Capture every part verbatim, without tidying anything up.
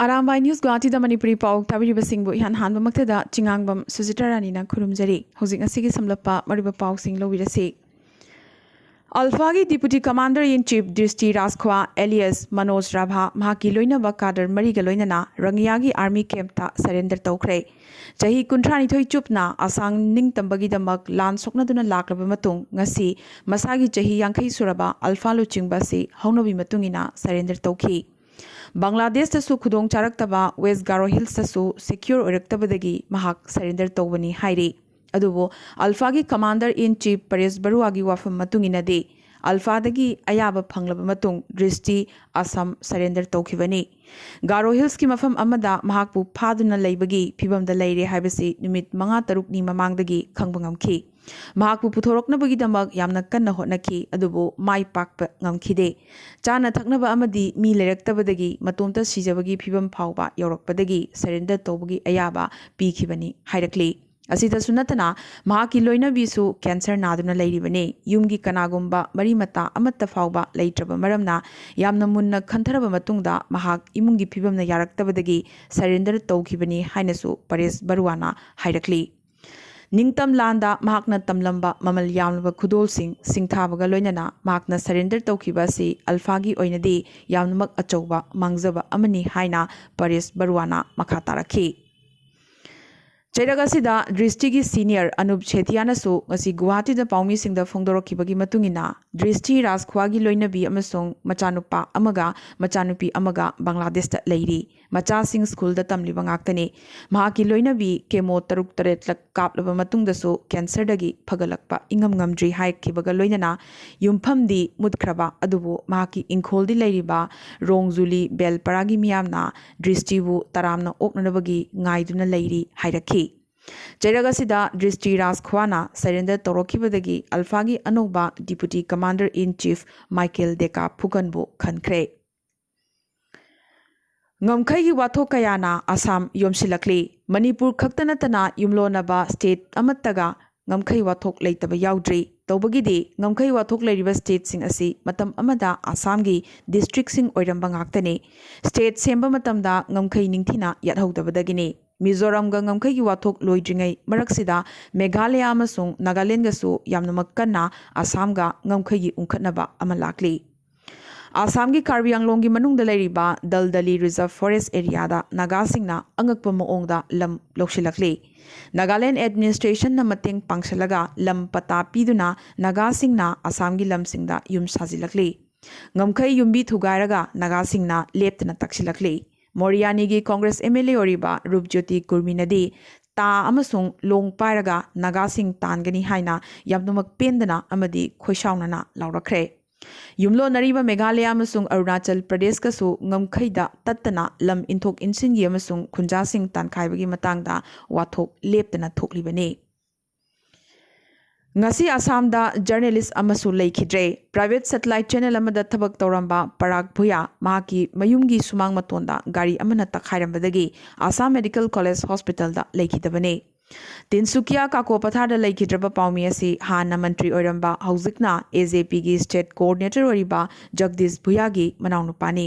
Arambai news ꯒꯨꯋꯥꯍꯥꯇꯤꯗ Manipuri ꯄꯥꯎ ꯇꯥꯕꯤꯔꯤꯕꯁꯤꯡꯕꯨ ꯏꯍꯥꯟ ꯍꯥꯟꯕꯃꯛꯇꯗ ꯆꯤꯉꯥꯡꯕꯝ ꯁꯨꯖꯤꯇꯥ ꯔꯥꯅꯤꯅ ꯈꯨꯔꯨꯝꯖꯔꯤ꯫ ꯍꯧꯖꯤꯛ ꯉꯁꯤꯒꯤ ꯁꯝꯂꯞꯄ ꯃꯔꯨꯑꯣꯏꯕ ꯄꯥꯎꯁꯤꯡ ꯂꯧꯕꯤꯔꯁꯤ꯫ ꯑꯜꯐꯥꯒꯤ Deputy Commander in Chief ꯗ꯭ꯔꯤꯁꯇꯤ ꯔꯥꯖꯈ꯭ꯋꯥ alias Manoj ꯔꯥꯚꯥ ꯃꯍꯥꯛꯀꯤ ꯂꯣꯏꯅꯕ ꯀꯥꯗꯔ ꯃꯔꯤꯒ ꯂꯣꯏꯅꯅ ꯔꯪꯒꯤꯌꯥꯒꯤ army camp ꯇ surrender ꯇꯧꯈ꯭ꯔꯦ꯫ ꯆꯍꯤ ꯀꯨꯟꯊ꯭ꯔꯥꯅꯤꯊꯣꯏ ꯆꯨꯞꯅ ꯑꯁꯥꯝ ꯅꯤꯡꯇꯝꯕꯒꯤꯗꯃꯛ ꯂꯥꯟ ꯁꯣꯛꯅꯗꯨꯅ ꯂꯥꯛꯂꯕ ꯃꯇꯨꯡ ꯉꯁꯤ ꯃꯁꯥꯒꯤ ꯆꯍꯤ ꯌꯥꯡꯈꯩ ꯁꯨꯔꯕ ꯑꯜꯐꯥ ꯂꯨꯆꯤꯡꯕ ꯑꯁꯤ ꯍꯧꯅꯕꯤ ꯃꯇꯨꯡ ꯏꯟꯅ surrender ꯇꯧꯈꯤ꯫ ꯕꯪꯒ꯭ꯂꯥꯗꯦꯁꯇꯁꯨ ꯈꯨꯗꯣꯡ ꯆꯥꯔꯛꯇꯕ West Garo Hills ꯇꯁꯨ secure ꯑꯣꯏꯔꯛꯇꯕꯗꯒꯤ ꯃꯍꯥꯛ surrender ꯇꯧꯕꯅꯤ ꯍꯥꯏꯔꯤ꯫ ꯑꯗꯨꯕꯨ ꯑꯜꯐꯥꯒꯤ Commander in Chief ꯄꯔꯦꯁ ꯕꯔꯨꯋꯥꯒꯤ ꯋꯥꯐꯝ ꯃꯇꯨꯡ ꯏꯟꯅꯗꯤ, ꯑꯜꯐꯥꯗꯒꯤ ꯑꯌꯥꯕ ꯐꯪꯂꯕ ꯃꯇꯨꯡ ꯗ꯭ꯔꯤꯁꯇꯤ ꯑꯁꯥꯝ surrender ꯇꯧꯈꯤꯕꯅꯤ꯫ ꯒꯥꯔꯣ ꯍꯤꯜꯁꯀꯤ ꯃꯐꯝ ꯑꯃꯗ ꯃꯍꯥꯛꯄꯨ ꯐꯥꯗꯨꯅ ꯂꯩꯕꯒꯤ ꯐꯤꯕꯝꯗ ꯂꯩꯔꯦ ꯍꯥꯏꯕꯁꯤ ꯅꯨꯃꯤꯠ ꯃꯉꯥ ꯇꯔꯨꯛꯅꯤ ꯃꯃꯥꯡꯗꯒꯤ ꯈꯪꯕ ꯉꯝꯈꯤ꯫ ꯃꯍꯥꯛꯄꯨ ꯄꯨꯊꯣꯔꯛꯅꯕꯒꯤꯗꯃꯛ ꯌꯥꯝꯅ ꯀꯟꯅ ꯍꯣꯠꯅꯈꯤ, ꯑꯗꯨꯕꯨ ꯃꯥꯏ ꯄꯥꯛꯄ ꯉꯝꯈꯤꯗꯦ꯫ ꯆꯥꯅ ꯊꯛꯅꯕ ꯑꯃꯗꯤ ꯃꯤ ꯂꯩꯔꯛꯇꯕꯗꯒꯤ ꯃꯇꯣꯝꯇ ꯁꯤꯖꯕꯒꯤ ꯐꯤꯕꯝ ꯐꯥꯎꯕ ꯌꯧꯔꯛꯄꯗꯒꯤ surrender ꯇꯧꯕꯒꯤ ꯑꯌꯥꯕ ꯄꯤꯈꯤꯕꯅꯤ ꯍꯥꯏꯔꯛꯂꯤ꯫ ꯑꯁꯤꯗꯁꯨ ꯅꯠꯇꯅ ꯃꯍꯥꯛꯀꯤ ꯂꯣꯏꯅꯕꯤꯁꯨ cancer ꯅꯥꯗꯨꯅ ꯂꯩꯔꯤꯕꯅꯤ꯫ ꯌꯨꯝꯒꯤ ꯀꯅꯥꯒꯨꯝꯕ ꯃꯔꯤ ꯃꯇꯥ ꯑꯃꯠꯇ ꯐꯥꯎꯕ ꯂꯩꯇ꯭ꯔꯕ ꯃꯔꯝꯅ ꯌꯥꯝꯅ ꯃꯨꯟꯅ ꯈꯟꯊꯔꯕ ꯃꯇꯨꯡꯗ ꯃꯍꯥꯛ ꯏꯃꯨꯡꯒꯤ ꯐꯤꯕꯝꯅ ꯌꯥꯔꯛꯇꯕꯗꯒꯤ surrender ꯇꯧꯈꯤꯕꯅꯤ ꯍꯥꯏꯅꯁꯨ ꯄꯔꯦꯁ ꯕꯔꯨꯋꯥꯅ ꯍꯥꯏꯔꯛꯂꯤ꯫ ꯅꯤꯡꯇꯝ ꯂꯥꯟꯗ ꯃꯍꯥꯛꯅ ꯇꯝꯂꯝꯕ ꯃꯃꯜ ꯌꯥꯝꯂꯕ ꯈꯨꯗꯣꯜꯁꯤꯡ ꯁꯤꯡꯊꯥꯕꯒ ꯂꯣꯏꯅꯅ ꯃꯍꯥꯛꯅ surrender ꯇꯧꯈꯤꯕ ꯑꯁꯤ ꯑꯜꯐꯥꯒꯤ ꯑꯣꯏꯅꯗꯤ ꯌꯥꯝꯅꯃꯛ ꯑꯆꯧꯕ ꯃꯥꯡꯖꯕ ꯑꯃꯅꯤ ꯍꯥꯏꯅ ꯄꯔꯦꯁ ꯕꯔꯨꯋꯥꯅ ꯃꯈꯥ ꯇꯥꯔꯛꯈꯤ꯫ ꯆꯩꯔꯛ ꯑꯁꯤꯗ ꯗ꯭ꯔꯤꯁꯇꯤꯒꯤ senior ꯑꯅꯨꯞ ꯁꯦꯊꯤꯌꯥꯅꯁꯨ ꯉꯁꯤ ꯒꯨꯋꯥꯍꯥꯇꯤꯗ ꯄꯥꯎꯃꯤꯁꯤꯡꯗ ꯐꯣꯡꯗꯣꯔꯛꯈꯤꯕꯒꯤ ꯃꯇꯨꯡ ꯏꯟꯅ, ꯗ꯭ꯔꯤꯁꯇꯤ ꯔꯥꯖꯈ꯭ꯋꯥꯒꯤ ꯂꯣꯏꯅꯕꯤ ꯑꯃꯁꯨꯡ ꯃꯆꯥꯅꯨꯄꯥ ꯑꯃꯒ ꯃꯆꯥꯅꯨꯄꯤ ꯑꯃꯒ ꯕꯪꯒ꯭ꯂꯥꯗꯦꯁꯇ ꯂꯩꯔꯤ꯫ ꯃꯆꯥꯁꯤꯡ ꯁ꯭ꯀꯨꯜꯗ ꯇꯝꯂꯤꯕ ꯉꯥꯛꯇꯅꯤ꯫ ꯃꯍꯥꯛꯀꯤ ꯂꯣꯏꯅꯕꯤ chemo ꯇꯔꯨꯛ ꯇꯔꯦꯠꯂꯛ ꯀꯥꯞꯂꯕ ꯃꯇꯨꯡꯗꯁꯨ cancerꯗꯒꯤ ꯐꯒꯠꯂꯛꯄ ꯏꯉꯝ ꯉꯝꯗ꯭ꯔꯤ ꯍꯥꯏꯈꯤꯕꯒ ꯂꯣꯏꯅꯅ ꯌꯨꯝꯐꯝꯗꯤ ꯃꯨꯠꯈ꯭ꯔꯕ ꯑꯗꯨꯕꯨ ꯃꯍꯥꯛꯀꯤ ꯏꯪꯈꯣꯜꯗꯤ ꯂꯩꯔꯤꯕ ꯔꯣꯡꯖꯨꯂꯤ ꯕꯦꯜꯄꯔꯥꯒꯤ ꯃꯤꯌꯥꯝꯅ ꯗ꯭ꯔꯤꯁꯇꯤꯕꯨ ꯇꯔꯥꯝꯅ ꯑꯣꯛꯅꯅꯕꯒꯤ ꯉꯥꯏꯗꯨꯅ ꯂꯩꯔꯤ ꯍꯥꯏꯔꯛꯈꯤ꯫ ꯆꯩꯔꯛ ꯑꯁꯤꯗ ꯗ꯭ꯔꯤꯁꯇꯤ ꯔꯥꯖꯈ꯭ꯋꯥꯅ surrender ꯇꯧꯔꯛꯈꯤꯕꯗꯒꯤ ꯑꯜꯐꯥꯒꯤ ꯑꯅꯧꯕ Deputy Commander in Chief Michael Deka ꯐꯨꯀꯟꯕꯨ ꯈꯟꯈ꯭ꯔꯦ꯫ ꯉꯝꯈꯩꯒꯤ ꯋꯥꯊꯣꯛ ꯀꯌꯥꯅ ꯑꯁꯥꯝ ꯌꯣꯝꯁꯤꯜꯂꯛꯂꯤ꯫ ꯃꯅꯤꯄꯨꯔ ꯈꯛꯇ ꯅꯠꯇꯅ ꯌꯨꯝꯂꯣꯟꯅꯕ state ꯑꯃꯠꯇꯒ ꯉꯝꯈꯩ ꯋꯥꯊꯣꯛ ꯂꯩꯇꯕ ꯌꯥꯎꯗ꯭ꯔꯤ꯫ ꯇꯧꯕꯒꯤꯗꯤ ꯉꯝꯈꯩ ꯋꯥꯊꯣꯛ ꯂꯩꯔꯤꯕ ꯁ꯭ꯇꯦꯠꯁꯤꯡ ꯑꯁꯤ ꯃꯇꯝ ꯑꯃꯗ ꯑꯁꯥꯝꯒꯤ ꯗꯤꯁꯇ꯭ꯔꯤꯛꯁꯤꯡ ꯑꯣꯏꯔꯝꯕ ꯉꯥꯛꯇꯅꯤ꯫ ꯁ꯭ꯇꯦꯠ ꯁꯦꯝꯕ ꯃꯇꯝꯗ ꯉꯝꯈꯩ ꯅꯤꯡꯊꯤꯅ ꯌꯥꯠꯍꯧꯗꯕꯗꯒꯤꯅꯤ꯫ ꯃꯤꯖꯣꯔꯥꯝꯒ ꯉꯝꯈꯩꯒꯤ ꯋꯥꯊꯣꯛ ꯂꯣꯏꯗ꯭ꯔꯤꯉꯩ ꯃꯔꯛꯁꯤꯗ ꯃꯦꯘꯥꯂꯌꯥ ꯑꯃꯁꯨꯡ ꯅꯥꯒꯥꯂꯦꯟꯗꯁꯨ ꯌꯥꯝꯅꯃꯛ ꯀꯟꯅ ꯑꯁꯥꯝꯒ ꯉꯝꯈꯩꯒꯤ ꯎꯪꯈꯠꯅꯕ ꯑꯃ ꯂꯥꯛꯂꯤ꯫ ꯑꯁꯥꯝꯒꯤ ꯀꯥꯔꯕꯤ ꯑꯪꯂꯣꯡꯒꯤ ꯃꯅꯨꯡꯗ ꯂꯩꯔꯤꯕ ꯗꯜꯗꯂꯤ ꯔꯤꯖꯔꯚ ꯐꯣꯔꯦꯁ ꯑꯦꯔꯤꯌꯥꯗ ꯅꯥꯒꯥꯁꯤꯡꯅ ꯑꯉꯛꯄ ꯃꯑꯣꯡꯗ ꯂꯝ ꯂꯧꯁꯤꯜꯂꯛꯂꯤ꯫ ꯅꯥꯒꯥꯂꯦꯟ ꯑꯦꯗꯃꯤꯅꯤꯁꯇ꯭ꯔꯦꯁꯟꯅ ꯃꯇꯦꯡ ꯄꯥꯡꯁꯤꯜꯂꯒ ꯂꯝ ꯄꯇꯥ ꯄꯤꯗꯨꯅ ꯅꯥꯒꯥꯁꯤꯡꯅ ꯑꯁꯥꯝꯒꯤ ꯂꯝꯁꯤꯡꯗ ꯌꯨꯝ ꯁꯥꯖꯤꯜꯂꯛꯂꯤ꯫ ꯉꯝꯈꯩ ꯌꯨꯝꯕꯤ ꯊꯨꯒꯥꯏꯔꯒ ꯅꯥꯒꯥꯁꯤꯡꯅ ꯂꯦꯞꯇꯅ ꯇꯛꯁꯤꯜꯂꯛꯂꯤ꯫ ꯃꯣꯔꯤꯌꯥꯅꯤꯒꯤ ꯀꯣꯡꯒ꯭ꯔꯦꯁ ꯑꯦꯝ ꯑꯦꯜ ꯑꯦ ꯑꯣꯏꯔꯤꯕ ꯔꯨꯞꯖꯣꯇꯤ ꯀꯨꯔꯃꯤꯅꯗꯤ ꯇꯥ ꯑꯃꯁꯨꯡ ꯂꯣꯡ ꯄꯥꯏꯔꯒ ꯅꯥꯒꯥꯁꯤꯡ ꯇꯥꯟꯒꯅꯤ ꯍꯥꯏꯅ ꯌꯥꯝꯅꯃꯛ ꯄꯦꯟꯗꯅ ꯑꯃꯗꯤ ꯈꯣꯏꯁꯥꯎꯅꯅ ꯂꯥꯎꯔꯛꯈ꯭ꯔꯦ꯫ ꯌꯨꯝꯂꯣꯟꯅꯔꯤꯕ ꯃꯦꯘꯥꯂꯌꯥ ꯑꯃꯁꯨꯡ ꯑꯔꯨꯅꯥꯆꯜ ꯄ꯭ꯔꯗꯦꯁꯀꯁꯨ ꯉꯝꯈꯩꯗ ꯇꯠꯇꯅ ꯂꯝ ꯏꯟꯊꯣꯛ ꯏꯟꯁꯤꯟꯒꯤ ꯑꯃꯁꯨꯡ ꯈꯨꯟꯖꯥꯁꯤꯡ ꯇꯥꯟꯈꯥꯏꯕꯒꯤ ꯃꯇꯥꯡꯗ ꯋꯥꯊꯣꯛ ꯂꯦꯞꯇꯅ ꯊꯣꯛꯂꯤꯕꯅꯤ꯫ ꯉꯁꯤ ꯑꯁꯥꯝꯗ ꯖꯔꯅꯦꯂꯤꯁ ꯑꯃꯁꯨ ꯂꯩꯈꯤꯗ꯭ꯔꯦ꯫ ꯄ꯭ꯔꯥꯏꯚꯦꯠ ꯁꯦꯇꯦꯂꯥꯏꯠ ꯆꯦꯅꯦꯜ ꯑꯃꯗ ꯊꯕꯛ ꯇꯧꯔꯝꯕ ꯄꯔꯥꯒ ꯚꯨꯌꯥ ꯃꯍꯥꯛꯀꯤ ꯃꯌꯨꯝꯒꯤ ꯁꯨꯃꯥꯡ ꯃꯇꯣꯟꯗ ꯒꯥꯔꯤ ꯑꯃꯅ ꯇꯛꯈꯥꯏꯔꯝꯕꯗꯒꯤ ꯑꯁꯥꯝ ꯃꯦꯗꯤꯀꯦꯜ ꯀꯣꯂꯦꯖ ꯍꯣꯁꯄꯤꯇꯥꯜꯗ ꯂꯩꯈꯤꯗꯕꯅꯤ꯫ ꯇꯤꯟꯁꯨꯀꯤꯌꯥ ꯀꯥꯀꯣ ꯄꯊꯥꯔꯗ ꯂꯩꯈꯤꯗ꯭ꯔꯕ ꯄꯥꯎꯃꯤ ꯑꯁꯤ ꯍꯥꯟꯅ ꯃꯟꯇ꯭ꯔꯤ ꯑꯣꯏꯔꯝꯕ, ꯍꯧꯖꯤꯛꯅ ꯑꯦ ꯖꯦ ꯄꯤꯒꯤ ꯁ꯭ꯇꯦꯠ ꯀꯣꯑꯣꯔꯗꯤꯅꯦꯇꯔ ꯑꯣꯏꯔꯤꯕ ꯖꯒꯗꯤꯁ ꯚꯨꯌꯥꯒꯤ ꯃꯅꯥꯎꯅꯨꯄꯥꯅꯤ꯫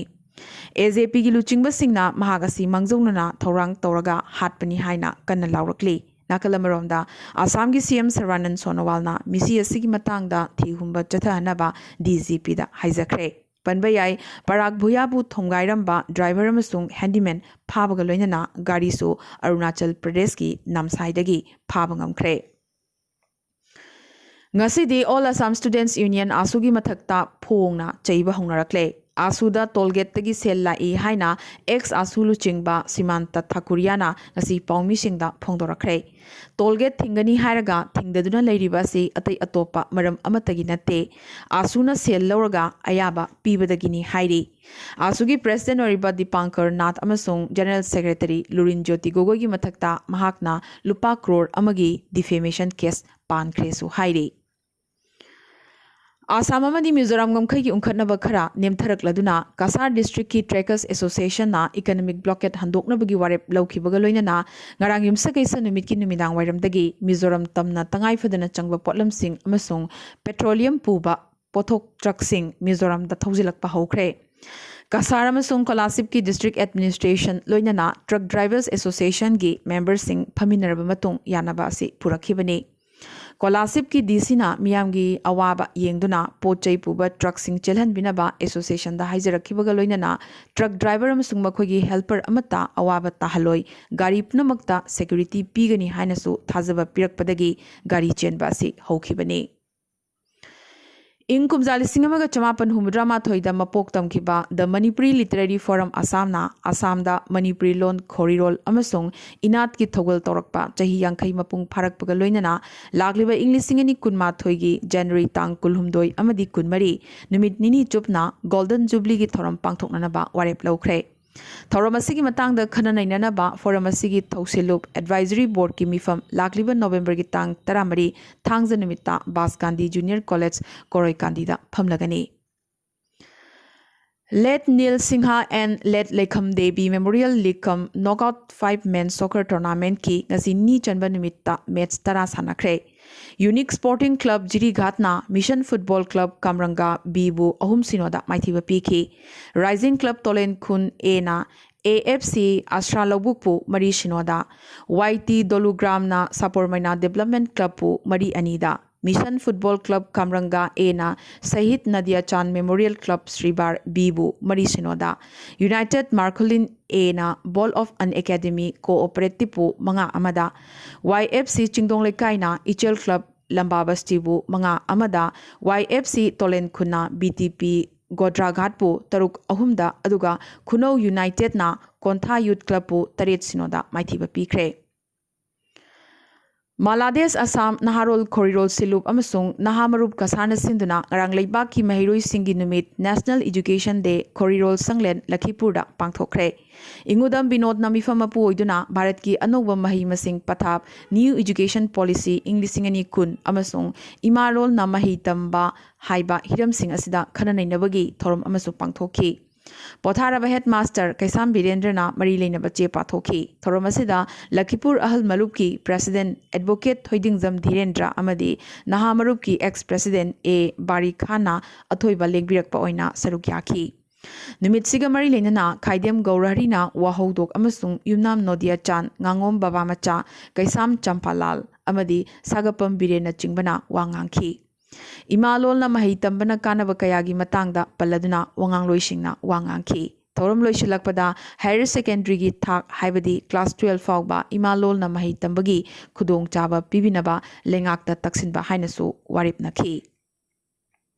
ꯑꯦ ꯖꯦ ꯄꯤꯒꯤ ꯂꯨꯆꯤꯡꯕꯁꯤꯡꯅ ꯃꯍꯥꯛ ꯑꯁꯤ ꯃꯥꯡꯖꯧꯅꯅ ꯊꯧꯔꯥꯡ ꯇꯧꯔꯒ ꯍꯥꯠꯄꯅꯤ ꯍꯥꯏꯅ ꯀꯟꯅ ꯂꯥꯎꯔꯛꯂꯤ꯫ ꯅꯥꯀꯜ ꯑꯃꯔꯣꯝꯗ, ꯑꯁꯥꯝꯒꯤ ꯁꯤ ꯑꯦꯝ ꯁꯔꯕꯥꯅꯟ ꯁꯣꯅꯣꯋꯥꯜꯅ ꯃꯤꯁꯤ ꯑꯁꯤꯒꯤ ꯃꯇꯥꯡꯗ ꯊꯤꯍꯨꯝꯕ ꯆꯠꯊꯍꯟꯅꯕ ꯗꯤ ꯖꯤ ꯄꯤꯗ ꯍꯥꯏꯖꯈ꯭ꯔꯦ꯫ ꯄꯟꯕ ꯌꯥꯏ, ꯄꯔꯥꯒ ꯚꯨꯌꯥꯕꯨ ꯊꯣꯝꯒꯥꯏꯔꯝꯕ ꯗ꯭ꯔꯥꯏꯚꯔ ꯑꯃꯁꯨꯡ ꯍꯦꯟꯗꯤꯃꯦꯟ ꯐꯥꯕꯒ ꯂꯣꯏꯅꯅ ꯒꯥꯔꯤꯁꯨ ꯑꯔꯨꯅꯥꯆꯜ ꯄ꯭ꯔꯗꯦꯁꯀꯤ ꯅꯥꯝꯁꯥꯏꯗꯒꯤ ꯐꯥꯕ ꯉꯝꯈ꯭ꯔꯦ꯫ ꯉꯁꯤꯗꯤ All Assam Students Union, ꯑꯥꯁꯨꯒꯤ ꯃꯊꯛꯇ ꯐꯣꯡꯅ ꯆꯩꯕ ꯍꯧꯅꯔꯛꯂꯦ꯫ ꯑꯥꯁꯨꯗ ꯇꯣꯜ ꯒꯦꯠꯇꯒꯤ ꯁꯦꯜ ꯂꯥꯛꯏ ꯍꯥꯏꯅ ꯑꯦꯛꯁ ꯑꯥꯁꯨ ꯂꯨꯆꯤꯡꯕ ꯁꯤꯃꯥꯟꯇ ꯊꯥꯀꯨꯔꯤꯌꯥꯅ ꯉꯁꯤ ꯄꯥꯎꯃꯤꯁꯤꯡꯗ ꯐꯣꯡꯗꯣꯔꯛꯈ꯭ꯔꯦ꯫ ꯇꯣꯜ ꯒꯦꯠ ꯊꯤꯡꯒꯅꯤ ꯍꯥꯏꯔꯒ ꯊꯤꯡꯗꯗꯨꯅ ꯂꯩꯔꯤꯕ ꯑꯁꯤ ꯑꯇꯩ ꯑꯇꯣꯞꯄ ꯃꯔꯝ ꯑꯃꯠꯇꯒꯤ ꯅꯠꯇꯦ꯫ ꯑꯥꯁꯨꯅ ꯁꯦꯜ ꯂꯧꯔꯒ ꯑꯌꯥꯕ ꯄꯤꯕꯗꯒꯤꯅꯤ ꯍꯥꯏꯔꯤ꯫ ꯑꯥꯁꯨꯒꯤ ꯄ꯭ꯔꯦꯁꯤꯗꯦꯟ ꯑꯣꯏꯔꯤꯕ ꯗꯤꯄꯥꯡꯀꯔ ꯅꯥꯊ ꯑꯃꯁꯨꯡ ꯖꯦꯅꯔꯦꯜ ꯁꯦꯀ꯭ꯔꯦꯇꯔꯤ ꯂꯨꯔꯤꯟ ꯖꯣꯇꯤ ꯒꯣꯒꯣꯏꯒꯤ ꯃꯊꯛꯇ ꯃꯍꯥꯛꯅ ꯂꯨꯄꯥ ꯀ꯭ꯔꯣꯔ ꯑꯃꯒꯤ ꯗꯤꯐꯦꯃꯦꯁꯟ ꯀꯦꯁ ꯄꯥꯟꯈ꯭ꯔꯦꯁꯨ ꯍꯥꯏꯔꯤ꯫ ꯑꯥꯁꯥꯝ ꯑꯃꯗꯤ ꯃꯤꯖꯣꯔꯥꯝ ꯉꯝꯈꯩꯒꯤ ꯎꯪꯈꯠꯅꯕ ꯈꯔ ꯅꯦꯝꯊꯔꯛꯂꯗꯨꯅ ꯀꯁꯥꯔ ꯗꯤꯁꯇ꯭ꯔꯤꯛꯀꯤ ꯇ꯭ꯔꯦꯀꯔꯁ ꯑꯦꯁꯣꯁꯤꯌꯦꯁꯟꯅ ꯏꯀꯅꯣꯃꯤꯛ ꯕ꯭ꯂꯣꯀꯦꯠ ꯍꯟꯗꯣꯛꯅꯕꯒꯤ ꯋꯥꯔꯦꯞ ꯂꯧꯈꯤꯕꯒ ꯂꯣꯏꯅꯅ ꯉꯔꯥꯡ ꯌꯨꯝꯁꯀꯩꯁ ꯅꯨꯃꯤꯠꯀꯤ ꯅꯨꯃꯤꯗꯥꯡ ꯋꯥꯏꯔꯝꯗꯒꯤ ꯃꯤꯖꯣꯔꯥꯝ ꯇꯝꯅ ꯇꯉꯥꯏ ꯐꯗꯅ ꯆꯪꯕ ꯄꯣꯠꯂꯝꯁꯤꯡ ꯑꯃꯁꯨꯡ ꯄꯦꯇ꯭ꯔꯣꯂꯤꯌꯝ ꯄꯨꯕ ꯄꯣꯠꯊꯣꯛ ꯇ꯭ꯔꯛꯁꯤꯡ ꯃꯤꯖꯣꯔꯥꯝꯗ ꯊꯧꯖꯤꯜꯂꯛꯄ ꯍꯧꯈ꯭ꯔꯦ꯫ ꯀꯁꯥꯔ ꯑꯃꯁꯨꯡ ꯀꯣꯂꯥꯁꯤꯕꯀꯤ ꯗꯤꯁꯇ꯭ꯔꯤꯛ ꯑꯦꯗꯃꯤꯅꯤꯁꯇ꯭ꯔꯦꯁꯟ ꯂꯣꯏꯅꯅ ꯇ꯭ꯔꯛ ꯗ꯭ꯔꯥꯏꯚꯔꯁ ꯑꯦꯁꯣꯁꯤꯌꯦꯁꯟꯒꯤ ꯃꯦꯝꯕꯔꯁꯤꯡ ꯐꯝꯃꯤꯟꯅꯔꯕ ꯃꯇꯨꯡ ꯌꯥꯅꯕ ꯑꯁꯤ ꯄꯨꯔꯛꯈꯤꯕꯅꯤ꯫ ꯀꯣꯂꯥꯁꯤꯕꯀꯤ ꯗꯤ ꯁꯤꯅ ꯃꯤꯌꯥꯝꯒꯤ ꯑꯋꯥꯕ ꯌꯦꯡꯗꯨꯅ ꯄꯣꯠ ꯆꯩ ꯄꯨꯕ ꯇ꯭ꯔꯛꯁꯤꯡ ꯆꯦꯜꯍꯟꯕꯤꯅꯕ ꯑꯦꯁꯣꯁꯤꯌꯦꯁꯟꯗ ꯍꯥꯏꯖꯔꯛꯈꯤꯕꯒ ꯂꯣꯏꯅꯅ ꯇ꯭ꯔꯛ ꯗ꯭ꯔꯥꯏꯚꯔ ꯑꯃꯁꯨꯡ ꯃꯈꯣꯏꯒꯤ ꯍꯦꯜꯄꯔ ꯑꯃꯠꯇ ꯑꯋꯥꯕ ꯇꯥꯍꯜꯂꯣꯏ, ꯒꯥꯔꯤ ꯄꯨꯝꯅꯃꯛꯇ ꯁꯦꯀ꯭ꯌꯨꯔꯤꯇꯤ ꯄꯤꯒꯅꯤ ꯍꯥꯏꯅꯁꯨ ꯊꯥꯖꯕ ꯄꯤꯔꯛꯄꯗꯒꯤ ꯒꯥꯔꯤ ꯆꯦꯟꯕ ꯑꯁꯤ ꯍꯧꯈꯤꯕꯅꯤ꯫ ꯏꯪ ꯀꯨꯝꯖꯥ ꯂꯤꯁꯤꯡ ꯑꯃꯒ ꯆꯃꯥꯄꯟ ꯍꯨꯝꯐꯨꯇꯔꯥ ꯃꯥꯊꯣꯏꯗ ꯃꯄꯣꯛ ꯇꯝꯈꯤꯕ The Manipuri Literary Forum ꯑꯁꯥꯝꯅ ꯑꯁꯥꯝꯗ Manipuri ꯂꯣꯟ, ꯈꯣꯔꯤꯔꯣꯜ ꯑꯃꯁꯨꯡ ꯏꯅꯥꯠꯀꯤ ꯊꯧꯒꯜ ꯇꯧꯔꯛꯄ ꯆꯍꯤ ꯌꯥꯡꯈꯩ ꯃꯄꯨꯡ ꯐꯥꯔꯛꯄꯒ ꯂꯣꯏꯅꯅ ꯂꯥꯛꯂꯤꯕ ꯏꯪ ꯂꯤꯁꯤꯡ ꯑꯅꯤ ꯀꯨꯟꯃꯥꯊꯣꯏꯒꯤ ꯖꯅꯋꯥꯔꯤ ꯇꯥꯡ ꯀꯨꯟꯍꯨꯝꯗꯣꯏ ꯑꯃꯗꯤ ꯀꯨꯟꯃꯔꯤ ꯅꯨꯃꯤꯠ ꯅꯤꯅꯤ ꯆꯨꯞꯅ ꯒꯣꯜꯗꯟ ꯖꯨꯕꯂꯤꯒꯤ ꯊꯧꯔꯝ ꯄꯥꯡꯊꯣꯛꯅꯅꯕ ꯋꯥꯔꯦꯞ ꯂꯧꯈ꯭ꯔꯦ꯫ ꯊꯧꯔꯝ ꯑꯁꯤꯒꯤ ꯃꯇꯥꯡꯗ ꯈꯟꯅ ꯅꯩꯅꯅꯕ ꯐꯣꯔꯝ ꯑꯁꯤꯒꯤ ꯊꯧꯁꯤꯜꯂꯨꯞ ꯑꯦꯗꯚꯥꯏꯖꯔꯤ ꯕꯣꯔꯗꯀꯤ ꯃꯤꯐꯝ ꯂꯥꯛꯂꯤꯕ ꯅꯣꯕꯦꯝꯕꯔꯒꯤ ꯇꯥꯡ ꯇꯔꯥꯃꯔꯤ, ꯊꯥꯡꯖ ꯅꯨꯃꯤꯠꯇ ꯕꯥꯁ ꯒꯥꯟꯙꯤ ꯖꯨꯅꯤꯌꯔ ꯀꯣꯂꯦꯖ, ꯀꯣꯔꯣꯏ ꯀꯥꯟꯗꯤꯗ ꯐꯝꯂꯒꯅꯤ꯫ Let Nil Singha and Let Lekham Devi Memorial Lekham Knockout Five Men Soccer Tournamentꯀꯤ ꯉꯁꯤ ꯅꯤ ꯆꯟꯕ ꯅꯨꯃꯤꯠꯇ ꯃꯦꯠꯆ ꯇꯔꯥ ꯁꯥꯟꯅꯈ꯭ꯔꯦ꯫ ꯌꯨꯅꯤꯛ ꯁ꯭ꯄꯣꯔꯇꯤꯡ ꯀ꯭ꯂꯕ ꯖꯤꯔꯤꯘꯥꯠꯅ ꯃꯤꯁꯟ ꯐꯨꯠꯕꯣꯜ ꯀ꯭ꯂꯕ ꯀꯥꯝꯔꯪꯒꯥ ꯕꯤꯕꯨ ꯑꯍꯨꯝ ꯁꯤꯅꯣꯗ ꯃꯥꯏꯊꯤꯕ ꯄꯤꯈꯤ꯫ ꯔꯥꯏꯖꯤꯡ ꯀ꯭ꯂꯕ ꯇꯣꯂꯦꯟꯈꯨꯟ ꯑꯦꯅ ꯑꯦ ꯑꯦꯐ ꯁꯤ ꯑꯁ꯭ꯔꯥ ꯂꯧꯕꯨꯛꯄꯨ ꯃꯔꯤ ꯁꯤꯅꯣꯗ, ꯋꯥꯏ ꯇꯤ ꯗꯣꯂꯨꯒ꯭ꯔꯥꯝꯅ ꯁꯥꯄꯣꯔꯃꯩꯅꯥ ꯗꯦꯕꯂꯞꯃꯦꯟ ꯀ꯭ꯂꯕꯄꯨ ꯃꯔꯤ ꯑꯅꯤꯗ, ꯃꯤꯁꯟ ꯐꯨꯠꯕꯣꯜ ꯀ꯭ꯂꯕ ꯀꯥꯝꯔꯪꯒꯥ ꯑꯦꯅ ꯁꯍꯤꯗ ꯅꯗꯤꯌꯥꯆꯥꯟ ꯃꯦꯃꯣꯔꯤꯌꯦꯜ ꯀ꯭ꯂꯕ ꯁ꯭ꯔꯤꯕꯥꯔ ꯕꯤꯕꯨ ꯃꯔꯤ ꯁꯤꯅꯣꯗ, ꯌꯨꯅꯥꯏꯇꯦꯗ ꯃꯥꯔꯈꯨꯂꯤꯟ ꯑꯦꯅ ꯕꯣꯜ ꯑꯣꯐ ꯑꯟ ꯑꯦꯀꯥꯗꯦꯃꯤ ꯀꯣꯑꯣꯄꯔꯦꯇꯤꯕꯄꯨ ꯃꯉꯥ ꯑꯃꯗ, ꯋꯥꯏ ꯑꯦꯐ ꯁꯤ ꯆꯤꯡꯗꯣꯡ ꯂꯩꯀꯥꯏꯅ ꯏꯆꯦꯜ ꯀ꯭ꯂꯕ ꯂꯝꯕꯥ ꯕꯁꯇꯤꯕꯨ ꯃꯉꯥ ꯑꯃꯗ, ꯋꯥꯏ ꯑꯦꯐ ꯁꯤ ꯇꯣꯂꯦꯟ ꯈꯨꯟꯅ ꯕꯤ ꯇꯤ ꯄꯤ ꯒꯣꯗ꯭ꯔꯥꯘꯥꯠꯄꯨ ꯇꯔꯨꯛ ꯑꯍꯨꯝꯗ, ꯑꯗꯨꯒ ꯈꯨꯅꯧ ꯌꯨꯅꯥꯏꯇꯦꯗꯅ ꯀꯣꯟꯊꯥ ꯌꯨꯠ ꯀ꯭ꯂꯕꯄꯨ ꯇꯔꯦꯠ ꯁꯤꯅꯣꯗ ꯃꯥꯏꯊꯤꯕ ꯄꯤꯈ꯭ꯔꯦ꯫ ꯃꯥꯂꯥꯗꯦꯁ ꯑꯁꯥꯝ ꯅꯍꯥꯔꯣꯜ ꯈꯣꯔꯤꯔꯣꯜ ꯁꯤꯂꯨꯞ ꯑꯃꯁꯨꯡ ꯅꯍꯥ ꯃꯔꯨꯞ ꯀꯁꯥꯅ ꯁꯤꯟꯗꯨꯅ ꯉꯔꯥꯡ ꯂꯩꯕꯥꯛꯀꯤ ꯃꯍꯩꯔꯣꯏꯁꯤꯡꯒꯤ ꯅꯨꯃꯤꯠ National Education Day ꯈꯣꯔꯤꯔꯣꯜ ꯁꯪꯂꯦꯟ ꯂꯈꯤꯄꯨꯔꯗ ꯄꯥꯡꯊꯣꯛꯈ꯭ꯔꯦ꯫ ꯏꯉꯨꯗꯝ ꯕꯤꯅꯣꯗꯅ ꯃꯤꯐꯝ ꯃꯄꯨ ꯑꯣꯏꯗꯨꯅ ꯚꯥꯔꯠꯀꯤ ꯑꯅꯧꯕ ꯃꯍꯩ ꯃꯁꯤꯡ ꯄꯊꯥꯞ, New Education Policy, ꯏꯪ ꯂꯤꯁꯤꯡ ꯑꯅꯤ ꯀꯨꯟ ꯑꯃꯁꯨꯡ ꯏꯃꯥ ꯂꯣꯜꯅ ꯃꯍꯩ ꯇꯝꯕ ꯍꯥꯏꯕ ꯍꯤꯔꯝꯁꯤꯡ ꯑꯁꯤꯗ ꯈꯟꯅ ꯅꯩꯅꯕꯒꯤ ꯊꯧꯔꯝ ꯑꯃꯁꯨ ꯄꯥꯡꯊꯣꯛꯈꯤ꯫ ꯄꯣꯊꯥꯔꯕ headmaster ꯀꯩꯁꯥꯝ ꯕꯤꯔꯦꯟꯗ꯭ꯔꯅ ꯃꯔꯤ ꯂꯩꯅꯕ ꯆꯦ ꯄꯥꯊꯣꯛꯈꯤ꯫ ꯊꯧꯔꯝ ꯑꯁꯤꯗ ꯂꯈꯤꯄꯨꯔ ꯑꯍꯜ ꯃꯂꯨꯞꯀꯤ president advocate ꯊꯣꯏꯗꯤꯡꯖꯝ ꯙꯤꯔꯦꯟꯗ꯭ꯔ ꯑꯃꯗꯤ ꯅꯍꯥ ꯃꯔꯨꯞꯀꯤ ex president ꯑꯦ ꯕꯥꯔꯤ ꯈꯥꯟꯅ ꯑꯊꯣꯏꯕ ꯂꯦꯡꯕꯤꯔꯛꯄ ꯑꯣꯏꯅ ꯁꯔꯨꯛ ꯌꯥꯈꯤ꯫ ꯅꯨꯃꯤꯠꯁꯤꯒ ꯃꯔꯤ ꯂꯩꯅꯅ ꯈꯥꯏꯗꯦꯝ ꯒꯧꯔꯍꯔꯤꯅ ꯋꯥꯍꯧꯗꯣꯛ ꯑꯃꯁꯨꯡ ꯌꯨꯝꯅꯥꯝ ꯅꯣꯗꯤꯌꯥ ꯆꯥꯟ, ꯉꯥꯉꯣꯝ ꯕꯕꯥ ꯃꯆꯥ, ꯀꯩꯁꯥꯝ ꯆꯝꯄꯥꯂꯥꯜ ꯑꯃꯗꯤ ꯁꯥꯒꯞꯄꯝ ꯕꯤꯔꯦꯟꯅꯆꯤꯡꯕꯅ ꯋꯥ ꯉꯥꯡꯈꯤ꯫ ꯏꯃꯥ ꯂꯣꯜꯅ ꯃꯍꯩ ꯇꯝꯕꯅ ꯀꯥꯟꯅꯕ ꯀꯌꯥꯒꯤ ꯃꯇꯥꯡꯗ ꯄꯜꯂꯗꯨꯅ ꯋꯥꯉꯥꯡꯂꯣꯏꯁꯤꯡꯅ ꯋꯥ ꯉꯥꯡꯈꯤ꯫ ꯊꯧꯔꯝ ꯂꯣꯏꯁꯤꯜꯂꯛꯄꯗ higher secondary ꯒꯤ ꯊꯥꯛ, ꯍꯥꯏꯕꯗꯤ class twelve ꯐꯥꯎꯕ ꯏꯃꯥ ꯂꯣꯜꯅ ꯃꯍꯩ ꯇꯝꯕꯒꯤ ꯈꯨꯗꯣꯡꯆꯥꯕ ꯄꯤꯕꯤꯅꯕ ꯂꯩꯉꯥꯛꯇ ꯇꯛꯁꯤꯟꯕ ꯍꯥꯏꯅꯁꯨ ꯋꯥꯔꯦꯞꯅꯈꯤ꯫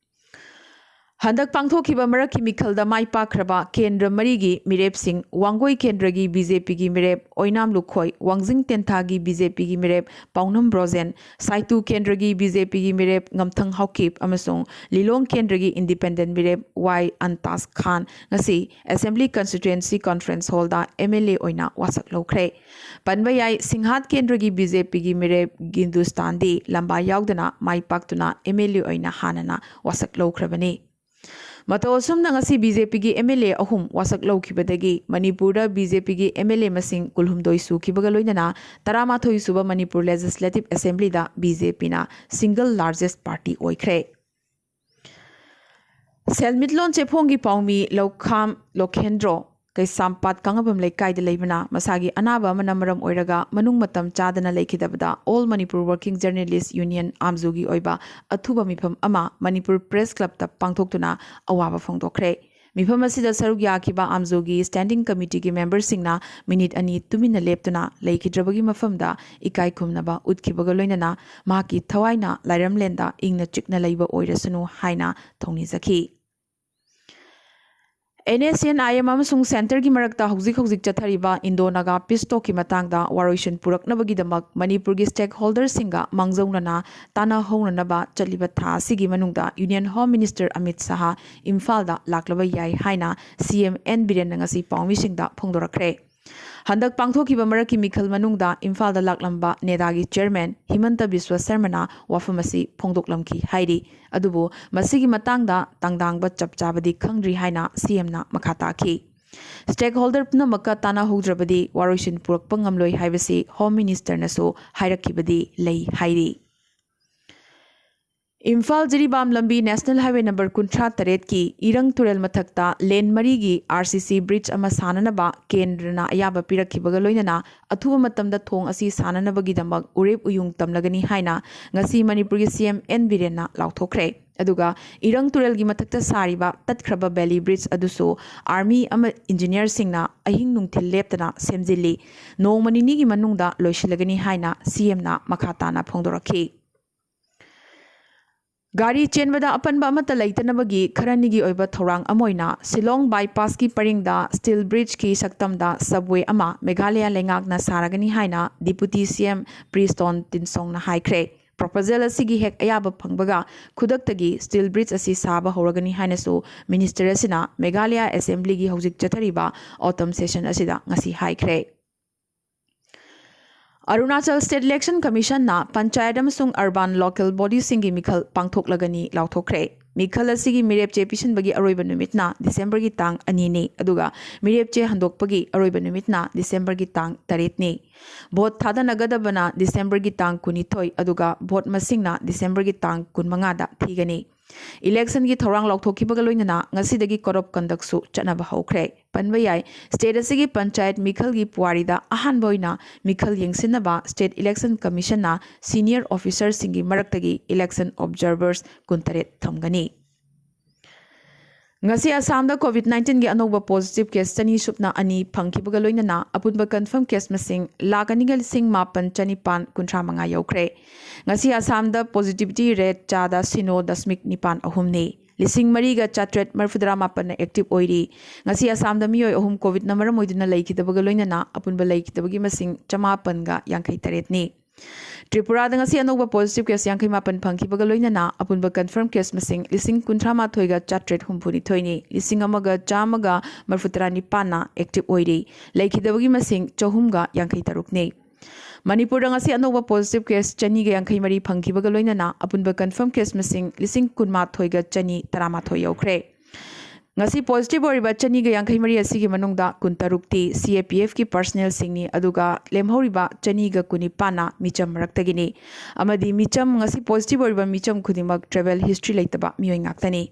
ꯍꯟꯗꯛ ꯄꯥꯡꯊꯣꯛꯈꯤꯕ ꯃꯔꯛꯀꯤ ꯃꯤꯈꯜꯗ ꯃꯥꯏ ꯄꯥꯛꯈ꯭ꯔꯕ ꯀꯦꯟꯗ꯭ꯔ ꯃꯔꯤꯒꯤ ꯃꯤꯔꯦꯞꯁꯤꯡ, ꯋꯥꯡꯒꯣꯏ ꯀꯦꯟꯗ꯭ꯔꯒꯤ BJP ꯒꯤ ꯃꯤꯔꯦꯞ ꯑꯣꯏꯅꯥꯝ ꯂꯨꯈꯣꯏ, ꯋꯥꯡꯖꯤꯡ ꯇꯦꯟꯊꯥꯒꯤ BJP ꯒꯤ ꯃꯤꯔꯦꯞ ꯄꯥꯎꯅꯝ ꯕ꯭ꯔꯣꯖꯦꯟ, ꯁꯥꯏꯇꯨ ꯀꯦꯟꯗ꯭ꯔꯒꯤ BJP ꯒꯤ ꯃꯤꯔꯦꯞ ꯉꯝꯊꯪ ꯍꯥꯎꯀꯤꯞ ꯑꯃꯁꯨꯡ ꯂꯤꯂꯣꯡ ꯀꯦꯟꯗ꯭ꯔꯒꯤ independent ꯃꯤꯔꯦꯞ ꯋꯥꯏ ꯑꯟꯇꯥꯖ ꯈꯥꯟ ꯉꯁꯤ Assembly Constituency Conference Hall ꯗ MLA ꯑꯣꯏꯅ ꯋꯥꯁꯛ ꯂꯧꯈ꯭ꯔꯦ꯫ ꯄꯟꯕ ꯌꯥꯏ, ꯁꯤꯡꯍꯥꯠ ꯀꯦꯟꯗ꯭ꯔꯒꯤ BJP ꯒꯤ ꯃꯤꯔꯦꯞ ꯒꯤꯟꯗꯨꯁꯇꯥꯟꯗꯤ ꯂꯝꯕꯥ ꯌꯥꯎꯗꯅ ꯃꯥꯏ ꯄꯥꯛꯇꯨꯅ MLA ꯑꯣꯏꯅ ꯍꯥꯟꯅꯅ ꯋꯥꯁꯛ ꯂꯧꯈ꯭ꯔꯕꯅꯤ꯫ ꯃꯇꯧ ꯑꯁꯨꯝꯅ ꯉꯁꯤ BJP ꯒꯤ MLA ꯑꯍꯨꯝ ꯋꯥꯁꯛ ꯂꯧꯈꯤꯕꯗꯒꯤ ꯃꯅꯤꯄꯨꯔꯗ BJP ꯒꯤ MLA ꯃꯁꯤꯡ ꯀꯨꯟꯍꯨꯝꯗꯣꯏ ꯁꯨꯈꯤꯕꯒ ꯂꯣꯏꯅꯅ ꯇꯔꯥꯃꯥꯊꯣꯏ ꯁꯨꯕ ꯃꯅꯤꯄꯨꯔ Legislative Assembly ꯗ BJP ꯅ single largest party ꯑꯣꯏꯈ꯭ꯔꯦ꯫ ꯁꯦꯜꯃꯤꯠꯂꯣꯟ ꯆꯦꯐꯣꯡꯒꯤ ꯄꯥꯎꯃꯤ ꯂꯧꯈꯥꯝ ꯂꯣꯈꯦꯟꯗ꯭ꯔꯣ ꯀꯩꯁꯥꯝꯄꯥꯠ ꯀꯥꯉꯕꯝ ꯂꯩꯀꯥꯏꯗ ꯂꯩꯕꯅ ꯃꯁꯥꯒꯤ ꯑꯅꯥꯕ ꯑꯃꯅ ꯃꯔꯝ ꯑꯣꯏꯔꯒ ꯃꯅꯨꯡ ꯃꯇꯝ ꯆꯥꯗꯅ ꯂꯩꯈꯤꯗꯕꯗ All Manipur Working Journalist Union, AMJU ꯒꯤ ꯑꯣꯏꯕ ꯑꯊꯨꯕ ꯃꯤꯐꯝ ꯑꯃ ꯃꯅꯤꯄꯨꯔ Press Club ꯇ ꯄꯥꯡꯊꯣꯛꯇꯨꯅ ꯑꯋꯥꯕ ꯐꯣꯡꯗꯣꯛꯈ꯭ꯔꯦ꯫ ꯃꯤꯐꯝ ꯑꯁꯤꯗ ꯁꯔꯨꯛ ꯌꯥꯈꯤꯕ AMJU ꯒꯤ Standing Committee ꯒꯤ member ꯁꯤꯡꯅ ꯃꯤꯅꯤꯠ ꯑꯅꯤ ꯇꯨꯃꯤꯟꯅ ꯂꯦꯞꯇꯨꯅ ꯂꯩꯈꯤꯗ꯭ꯔꯕꯒꯤ ꯃꯐꯝꯗ ꯏꯀꯥꯏ ꯈꯨꯝꯅꯕ ꯎꯠꯈꯤꯕꯒ ꯂꯣꯏꯅꯅ ꯃꯍꯥꯛꯀꯤ ꯊꯋꯥꯏꯅ ꯂꯥꯏꯔꯝꯂꯦꯟꯗ ꯏꯪꯅ ꯆꯤꯛꯅ ꯂꯩꯕ ꯑꯣꯏꯔꯁꯅꯨ ꯍꯥꯏꯅ ꯊꯧꯅꯤꯖꯈꯤ꯫ NSCN-IM ꯑꯃꯁꯨꯡ ꯁꯦꯟꯇꯔꯒꯤ ꯃꯔꯛꯇ ꯍꯧꯖꯤꯛ ꯍꯧꯖꯤꯛ ꯆꯠꯊꯔꯤꯕ ꯏꯟꯗꯣ ꯅꯥꯒꯥ ꯄꯤꯁ ꯇꯣꯛꯀꯤ ꯃꯇꯥꯡꯗ ꯋꯥꯔꯣꯏꯁꯤꯟ ꯄꯨꯔꯛꯅꯕꯒꯤꯗꯃꯛ ꯃꯅꯤꯄꯨꯔꯒꯤ ꯁ꯭ꯇꯦꯛ ꯍꯣꯜꯗꯔꯁꯤꯡꯒ ꯃꯥꯡꯖꯧꯅꯅ ꯇꯥꯟꯅ ꯍꯧꯅꯅꯕ ꯆꯠꯂꯤꯕ ꯊꯥ ꯑꯁꯤꯒꯤ ꯃꯅꯨꯡꯗ ꯌꯨꯅꯤꯌꯟ ꯍꯣꯝ ꯃꯤꯅꯤꯁꯇꯔ ꯑꯃꯤꯠ ꯁꯍꯥ ꯏꯝꯐꯥꯜꯗ ꯂꯥꯛꯂꯕ ꯌꯥꯏ ꯍꯥꯏꯅ CM N ꯕꯤꯔꯦꯟꯅ ꯉꯁꯤ ꯄꯥꯎꯃꯤꯁꯤꯡꯗ ꯐꯣꯡꯗꯣꯔꯛꯈ꯭ꯔꯦ꯫ ꯍꯟꯗꯛ ꯄꯥꯡꯊꯣꯛꯈꯤꯕ ꯃꯔꯛꯀꯤ ꯃꯤꯈꯜ ꯃꯅꯨꯡꯗ ꯏꯝꯐꯥꯜꯗ ꯂꯥꯛꯂꯝꯕ ꯅꯦꯗꯥꯒꯤ ꯆꯤꯌꯔꯃꯦꯟ ꯍꯤꯃꯟꯇ ꯕꯤꯁ꯭ꯋ ꯁꯔꯃꯅ ꯋꯥꯐꯝ ꯑꯁꯤ ꯐꯣꯡꯗꯣꯛꯂꯝꯈꯤ ꯍꯥꯏꯔꯤ꯫ ꯑꯗꯨꯕꯨ ꯃꯁꯤꯒꯤ ꯃꯇꯥꯡꯗ ꯇꯥꯡꯗꯥꯡꯕ ꯆꯞ ꯆꯥꯕꯗꯤ ꯈꯪꯗ꯭ꯔꯤ ꯍꯥꯏꯅ CMꯅ ꯃꯈꯥ ꯇꯥꯈꯤ꯫ ꯁ꯭ꯇꯦꯛ ꯍꯣꯜꯗꯔ ꯄꯨꯝꯅꯃꯛꯀ ꯇꯥꯟꯅꯍꯧꯗ꯭ꯔꯕꯗꯤ ꯋꯥꯔꯣꯏꯁꯤꯟ ꯄꯨꯔꯛꯄ ꯉꯝꯂꯣꯏ ꯍꯥꯏꯕꯁꯤ ꯍꯣꯝ ꯃꯤꯅꯤꯁꯇꯔꯅꯁꯨ ꯍꯥꯏꯔꯛꯈꯤꯕꯗꯤ ꯂꯩ ꯍꯥꯏꯔꯤ꯫ ꯏꯝꯐꯥꯜ ꯖꯤꯔꯤꯕꯥꯝ ꯂꯝꯕꯤ ꯅꯦꯁꯅꯦꯜ ꯍꯥꯏꯋꯦ ꯅꯝꯕꯔ ꯀꯨꯟꯊ꯭ꯔꯥ ꯇꯔꯦꯠꯀꯤ ꯏꯔꯪ ꯇꯨꯔꯦꯜ ꯃꯊꯛꯇ ꯂꯦꯟ ꯃꯔꯤꯒꯤ RCC ꯕ꯭ꯔꯤꯖ ꯑꯃ ꯁꯥꯅꯅꯕ ꯀꯦꯟꯗ꯭ꯔꯅ ꯑꯌꯥꯕ ꯄꯤꯔꯛꯈꯤꯕꯒ ꯂꯣꯏꯅꯅ ꯑꯊꯨꯕ ꯃꯇꯝꯗ ꯊꯣꯡ ꯑꯁꯤ ꯁꯥꯅꯅꯕꯒꯤꯗꯃꯛ ꯎꯔꯦꯞ ꯎꯌꯨꯡ ꯇꯝꯂꯒꯅꯤ ꯍꯥꯏꯅ ꯉꯁꯤ ꯃꯅꯤꯄꯨꯔꯒꯤ CM N ꯕꯤꯔꯦꯟꯅ ꯂꯥꯎꯊꯣꯛꯈ꯭ꯔꯦ꯫ ꯑꯗꯨꯒ ꯏꯔꯪ ꯇꯨꯔꯦꯜꯒꯤ ꯃꯊꯛꯇ ꯁꯥꯔꯤꯕ ꯇꯠꯈ꯭ꯔꯕ ꯕꯦꯂꯤ ꯕ꯭ꯔꯤꯖ ꯑꯗꯨꯁꯨ ꯑꯥꯔꯃꯤ ꯑꯃ ꯏꯟꯖꯤꯅꯤꯌꯔꯁꯤꯡꯅ ꯑꯍꯤꯡ ꯅꯨꯡꯊꯤꯜ ꯂꯦꯞꯇꯅ ꯁꯦꯝꯖꯤꯜꯂꯤ꯫ ꯅꯣꯡꯃ ꯅꯤꯅꯤꯒꯤ ꯃꯅꯨꯡꯗ ꯂꯣꯏꯁꯤꯜꯂꯒꯅꯤ ꯍꯥꯏꯅ CMꯅ ꯃꯈꯥ ꯇꯥꯅ ꯐꯣꯡꯗꯣꯔꯛꯈꯤ꯫ ꯒꯥꯔꯤ ꯆꯦꯟꯕꯗ ꯑꯄꯟꯕ ꯑꯃꯠꯇ ꯂꯩꯇꯅꯕꯒꯤ ꯈꯔꯅꯤꯒꯤ ꯑꯣꯏꯕ ꯊꯧꯔꯥꯡ ꯑꯃ ꯑꯣꯏꯅ ꯁꯤꯂꯣꯡ ꯕꯥꯏꯄꯥꯁꯀꯤ ꯄꯔꯤꯡꯗ ꯁ꯭ꯇꯤꯜ ꯕ꯭ꯔꯤꯖꯀꯤ ꯁꯛꯇꯝꯗ ꯁꯕꯋꯦ ꯑꯃ ꯃꯦꯘꯥꯂꯌ ꯂꯩꯉꯥꯛꯅ ꯁꯥꯔꯒꯅꯤ ꯍꯥꯏꯅ ꯗꯤꯄꯨꯇꯤ CM ꯄ꯭ꯔꯤꯁꯇꯣꯟ ꯇꯤꯟꯁꯣꯡꯅ ꯍꯥꯏꯈ꯭ꯔꯦ꯫ ꯄ꯭ꯔꯣꯄꯣꯖꯦꯜ ꯑꯁꯤꯒꯤ ꯍꯦꯛ ꯑꯌꯥꯕ ꯐꯪꯕꯒ ꯈꯨꯗꯛꯇꯒꯤ ꯁ꯭ꯇꯤꯜ ꯕ꯭ꯔꯤꯖ ꯑꯁꯤ ꯁꯥꯕ ꯍꯧꯔꯒꯅꯤ ꯍꯥꯏꯅꯁꯨ ꯃꯤꯅꯤꯁꯇꯔ ꯑꯁꯤꯅ ꯃꯦꯘꯥꯂꯌ ꯑꯦꯁꯦꯝꯕ꯭ꯂꯤꯒꯤ ꯍꯧꯖꯤꯛ ꯆꯠꯊꯔꯤꯕ ꯑꯣꯇꯝ ꯁꯦꯁꯟ ꯑꯁꯤꯗ ꯉꯁꯤ ꯍꯥꯏꯈ꯭ꯔꯦ꯫ ꯑꯔꯨꯅꯥꯆꯜ ꯁ꯭ꯇꯦꯠ ꯏꯂꯦꯛꯁꯟ ꯀꯃꯤꯁꯟꯅ ꯄꯟꯆꯥꯌꯠ ꯑꯃꯁꯨꯡ ꯑꯔꯕꯥꯟ ꯂꯣꯀꯦꯜ ꯕꯣꯗꯤꯁꯤꯡꯒꯤ ꯃꯤꯈꯜ ꯄꯥꯡꯊꯣꯛꯂꯒꯅꯤ ꯂꯥꯎꯊꯣꯛꯈ꯭ꯔꯦ꯫ ꯃꯤꯈꯜ ꯑꯁꯤꯒꯤ ꯃꯤꯔꯦꯞ ꯆꯦ ꯄꯤꯁꯤꯟꯕꯒꯤ ꯑꯔꯣꯏꯕ ꯅꯨꯃꯤꯠꯅ ꯗꯤꯁꯦꯝꯕꯔꯒꯤ ꯇꯥꯡ ꯑꯅꯤꯅꯤ, ꯑꯗꯨꯒ ꯃꯤꯔꯦꯞ ꯆꯦ ꯍꯟꯗꯣꯛꯄꯒꯤ ꯑꯔꯣꯏꯕ ꯅꯨꯃꯤꯠꯅ ꯗꯤꯁꯦꯝꯕꯔꯒꯤ ꯇꯥꯡ ꯇꯔꯦꯠꯅꯤ꯫ ꯚꯣꯠ ꯊꯥꯗꯅꯒꯗꯕꯅ ꯗꯤꯁꯦꯝꯕꯔꯒꯤ ꯇꯥꯡ ꯀꯨꯟꯅꯤꯊꯣꯏ, ꯑꯗꯨꯒ ꯚꯣꯠ ꯃꯁꯤꯡꯅ ꯗꯤꯁꯦꯝꯕꯔꯒꯤ ꯇꯥꯡ ꯀꯨꯟꯃꯉꯥꯗ ꯊꯤꯒꯅꯤ꯫ ꯏꯂꯦꯛꯁꯟꯒꯤ ꯊꯧꯔꯥꯡ ꯂꯥꯎꯊꯣꯛꯈꯤꯕꯒ ꯂꯣꯏꯅꯅ ꯉꯁꯤꯗꯒꯤ ꯀꯣꯗ ꯑꯣꯐ ꯀꯟꯗꯛꯁꯨ ꯆꯠꯅꯕ ꯍꯧꯈ꯭ꯔꯦ꯫ ꯄꯟꯕ ꯌꯥꯏ, ꯁ꯭ꯇꯦꯠ ꯑꯁꯤꯒꯤ ꯄꯟꯆꯥꯌꯠ ꯃꯤꯈꯜꯒꯤ ꯄꯨꯋꯥꯔꯤꯗ ꯑꯍꯥꯟꯕ ꯑꯣꯏꯅ ꯃꯤꯈꯜ ꯌꯦꯡꯁꯤꯟꯅꯕ ꯁ꯭ꯇꯦꯠ ꯏꯂꯦꯛꯁꯟ ꯀꯃꯤꯁꯟꯅ ꯁꯤꯅꯤꯌꯔ ꯑꯣꯐꯤꯁꯔꯁꯤꯡꯒꯤ ꯃꯔꯛꯇꯒꯤ ꯏꯂꯦꯛꯁꯟ ꯑꯣꯕꯖꯔꯚꯔꯁ ꯀꯨꯟꯇꯔꯦꯠ ꯊꯝꯒꯅꯤ꯫ ꯉꯁꯤ ꯑꯁꯥꯝꯗ ꯀꯣꯚꯤꯗ ꯅꯥꯏꯟꯇꯤꯟꯒꯤ ꯑꯅꯧꯕ ꯄꯣꯖꯤꯇꯤꯚ ꯀꯦꯁ ꯆꯅꯤ ꯁꯨꯞꯅ ꯑꯅꯤ ꯐꯪꯈꯤꯕꯒ ꯂꯣꯏꯅꯅ ꯑꯄꯨꯟꯕ ꯀꯟꯐꯔꯝ ꯀꯦꯁ ꯃꯁꯤꯡ ꯂꯥꯈ ꯑꯅꯤꯒ ꯂꯤꯁꯤꯡ ꯃꯥꯄꯟ ꯆꯅꯤꯄꯥꯟ ꯀꯨꯟꯊ꯭ꯔꯥ ꯃꯉꯥ ꯌꯧꯈ꯭ꯔꯦ꯫ ꯉꯁꯤ ꯑꯁꯥꯝꯗ ꯄꯣꯖꯤꯇꯤꯚꯤꯇꯤ ꯔꯦꯠ ꯆꯥꯗ ꯁꯤꯅꯣ ꯗꯁꯃꯤꯛ ꯅꯤꯄꯥꯟ ꯑꯍꯨꯝꯅꯤ꯫ ꯂꯤꯁꯤꯡ ꯃꯔꯤꯒ ꯆꯥꯇ꯭ꯔꯦꯠ ꯃꯔꯤꯐꯨꯇꯔꯥ ꯃꯥꯄꯟꯅ active ꯑꯣꯏꯔꯤ꯫ ꯉꯁꯤ ꯑꯁꯥꯝꯗ ꯃꯤꯑꯣꯏ ꯑꯍꯨꯝ COVID-ꯅ ꯃꯔꯝ ꯑꯣꯏꯗꯨꯅ ꯂꯩꯈꯤꯗꯕꯒ ꯂꯣꯏꯅꯅ ꯑꯄꯨꯟꯕ ꯂꯩꯈꯤꯗꯕꯒꯤ ꯃꯁꯤꯡ ꯆꯃꯥꯄꯟꯒ ꯌꯥꯡꯈꯩ ꯇꯔꯦꯠꯅꯤ꯫ ꯇ꯭ꯔꯤꯄꯨꯔꯥꯗ ꯉꯁꯤ ꯑꯅꯧꯕ positive case ꯌꯥꯡꯈꯩ ꯃꯥꯄꯟ ꯐꯪꯈꯤꯕꯒ ꯂꯣꯏꯅꯅ ꯑꯄꯨꯟꯕ confirm case ꯃꯁꯤꯡ ꯂꯤꯁꯤꯡ ꯀꯨꯟꯊ꯭ꯔꯥ ꯃꯥꯊꯣꯏꯒ ꯆꯥꯇ꯭ꯔꯦꯠ ꯍꯨꯝꯐꯨ ꯅꯤꯊꯣꯏꯅꯤ꯫ ꯂꯤꯁꯤꯡ ꯑꯃꯒ ꯆꯥꯝꯃꯒ ꯃꯔꯤꯐꯨꯇꯔꯥ ꯅꯤꯄꯥꯟꯅ active ꯑꯣꯏꯔꯤ꯫ ꯂꯩꯈꯤꯗꯕꯒꯤ ꯃꯁꯤꯡ ꯆꯍꯨꯝꯒ ꯌꯥꯡꯈꯩ ꯇꯔꯨꯛꯅꯤ꯫ ꯃꯅꯤꯄꯨꯔꯗ ꯉꯁꯤ ꯑꯅꯧꯕ positive case ꯆꯅꯤꯒ ꯌꯥꯡꯈꯩ ꯃꯔꯤ ꯐꯪꯈꯤꯕꯒ ꯂꯣꯏꯅꯅ ꯑꯄꯨꯟꯕ confirm case ꯃꯁꯤꯡ ꯂꯤꯁꯤꯡ ꯀꯨꯟꯃꯥꯊꯣꯏꯒ ꯆꯅꯤ ꯇꯔꯥꯃꯥꯊꯣꯏ ꯌꯧꯈ꯭ꯔꯦ꯫ ꯉꯁꯤ positive ꯑꯣꯏꯔꯤꯕ ꯆꯅꯤꯒ ꯌꯥꯡꯈꯩ ꯃꯔꯤ ꯑꯁꯤꯒꯤ ꯃꯅꯨꯡꯗ ꯀꯨꯟꯇꯔꯨꯛꯇꯤ CAPFꯀꯤ personnelꯁꯤꯡꯅꯤ, ꯑꯗꯨꯒ ꯂꯦꯝꯍꯧꯔꯤꯕ ꯆꯅꯤꯒ ꯀꯨꯟꯅꯤꯄꯥꯟꯅ ꯃꯤꯆꯝ ꯃꯔꯛꯇꯒꯤꯅꯤ꯫ ꯑꯃꯗꯤ ꯃꯤꯆꯝ, ꯉꯁꯤ positive ꯑꯣꯏꯔꯤꯕ ꯃꯤꯆꯝ ꯈꯨꯗꯤꯡꯃꯛ travel history ꯂꯩꯇꯕ ꯃꯤꯑꯣꯏ ꯉꯥꯛꯇꯅꯤ꯫